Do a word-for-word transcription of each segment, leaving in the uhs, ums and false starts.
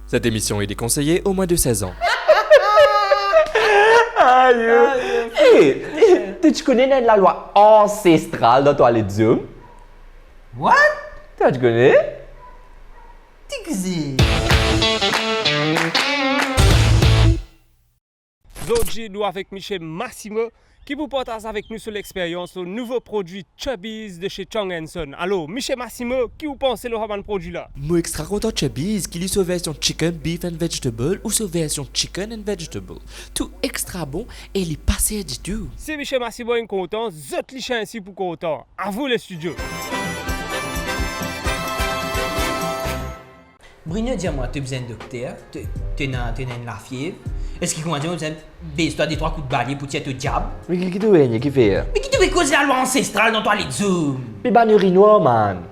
Cette émission est déconseillée aux moins de seize ans. Ayo. Ayo. Eh, eh, to ti kone ena enn lalwa ansestral dan twalet zom? What? To ti kone? Ti kize? Zordi nou avek Misie Massimo, ki pou partaz avek nou so lexperyans lor nouvo prodwi Chubbies de chez Chung and Son. Alor, Misie Massimo, ki ou panse lor sa bann prodwi la? Mo extra kontan Chubbies, ki li so version chicken, beef and vegetable, ou so version chicken and vegetable. Tou extra bon e li pa ser ditou. Si Misie Massimo inn kontan, zot lisien isi pou kontan. À vous le studio. Bruno, dir mwa, to bizin dokter, to, to ena, to ena enn lafiev. Eski, koumadir, mo bizin bes twa de trwa kout balye pou tir to diab? Me ki, ki to pe, ki fer? Me ki to pe koz lalwa ansestral dan twalet zom? Me bann irinwar, man.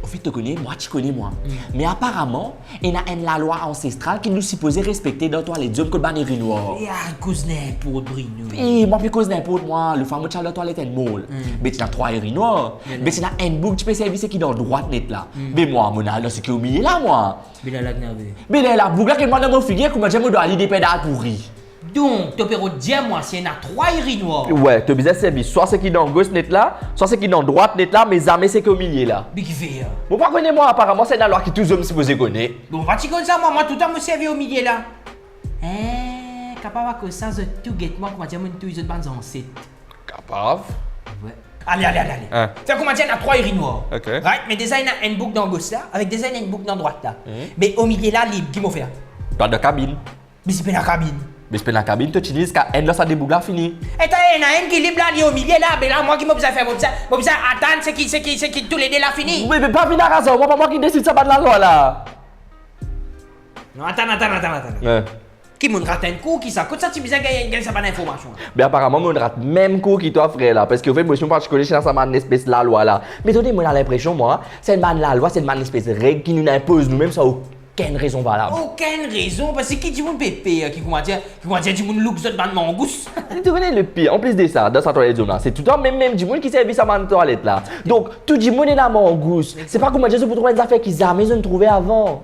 Anfet, to kone, mwa ti kone mwa. Hmm. Me aparaman, ena enn lalwa ansestral ki nou sipoze respekte dan twalet zom kot bann irinwar. E al koz ninport, Bruno. E mwa pe koz ninport mwa, lefwa mo ti al dan twalet enn mor. Hmm. Be ti ena trwa irinwar. Be la. Be ti ena enn boug ti pe servi seki dan drwat net la. Hmm. Be mwa, mo al dan seki omilie la, mwa. Be la, la, be la, boug la ki mwa dan mo figir, koumadir mo dwa al li deper dal pouri. Donk, to pe rod dir mwa si ena trwa irinwar. Wi, to bizin servi swa seki dan gos net la, swa seki dan drwat net la, me zame seki omilie la. Be kifer? Mo pa kone mwa, aparaman se enn lalwa ki tou zom sipoze kone. Bon, pa ti konn sa, mwa, mwa toultan mo servi omilie la. Eh, kapav akoz sa zot tou get mwa, koumadir mo'nn touy zot bann zanset. Kapav. Wi. Ale, ale, ale, ale. Hein. Fer koumadir ena trwa irinwar. Ok. Right, me deza ena enn boug dan gos la, avek deza ena enn boug dan drwat la. Mhm. Me omilie la lib, ki mo fer? To al dan kabinn. Me si pena kabinn. Me si pena kabinn, to tini ziska enn dan sa de boug la fini. Eta ena enn ki lib la, li omilie la, be la, mwa ki mo bizin fer, mo bizin, mo bizin atann seki, seki, seki toulede la fini. Me, me pa vinn araz ar mwa, pa mwa ki desid sa bann lalwa la. Non, atann, atann, atann, atann. Wi. Ki mo'nn rat enn kour ki sa? Kot sa ti bizin gagn, gagn sa bann informasion la? Be aparaman mo'nn rat mem kour ki twa, frer la, parski anfet mo osi mo pa ti kone si ena sa bann espes lalwa la. Me tande, mo ena linpresion mwa, se enn bann lalwa, se enn bann espes reg ki nou'nn inpoz noumem san okenn rezon valab. Okenn rezon, parski ki dimoun pe per, ki koumadir, ki koumadir dimoun look zot bann mangous. To kone lepir, anplis de sa, dan sa twalet zom la, se toultan mem, mem dimoun ki servi sa bann twalet la. Donk, tou dimoun ena mangous. Se pa koumadir zot pou trouv enn zafer ki zame zot inn trouve avan.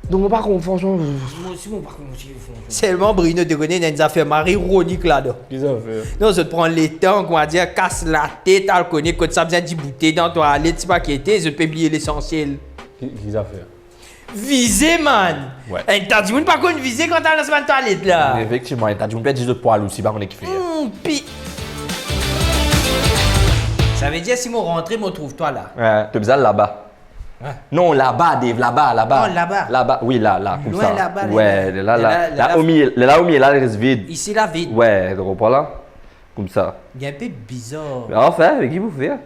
Donk, mo pa konpran, fransman. Mwa osi, mo pa konpran, fransman. Selman, Bruno, to kone, ena enn zafer mari ironik ladan. Ki zafer? Non, zot pran letan, koumadir, kas latet, al kone kot sa bizin diboute dan twalet, ti pa kiete, zot pe bliye lesansiel. Ki, ki zafer? Vize, man! Wi. Enn ta dimoun pa konn vize kan al dan sa bann twalet la. Efektivman, enn ta dimoun perdi zot pwa lou, si pa kone kifer. Hmm, pi- Savedir, si mo rantre, mo trouv twa la. Wi, to bizin al laba. Hein? Non, laba, Dave, laba, laba. Non, laba. Laba, wi, la, la, koumsa. Lwin laba, wi, la, la, la, la, la, la, omilie, la, omilie, la, li res vid. Isi, la vid. Wi, to konpran la? Koumsa. Li enpe bizar. Anfin, me ki pou fer?